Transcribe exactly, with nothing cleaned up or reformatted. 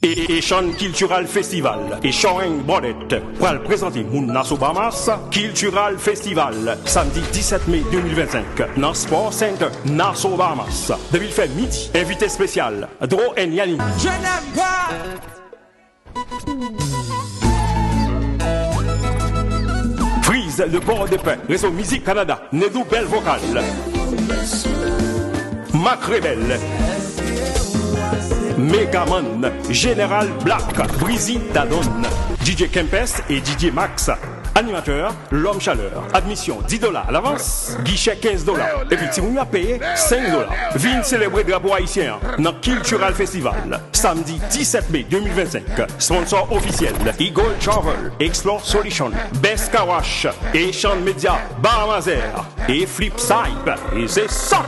E-, Echann Cultural Festival e Choreng Bòdèt pral prezante moun Nassau Bahamas Cultural Festival, samdi disèt me de mil vennsenk, nan Sport Center Nassau Bahamas. Depi l fè midi, envite espesyal, Dro and Yannick. Je n'aime pas. Freeze, Le Port de Paix, Réseau Musique Canada, Nedou Bèl Vokal. Mac Rebel, Megaman, Général Black, Breezy Dadon, D J Kempes e D J Max. Animatè, Lòm Chalè. Admisyon dis dola alavans, gichè kenz dola. Epi timoun yo ap peye senk dola. Vin selebre drapo ayisyen an nan Cultural Festival, samdi disèt me de mil vennsenk. Sponsò ofisyèl, Eagle Travel, Explore Solution, Best Car Wash, Echann Media, Bahamazè e Flipside. E se sa!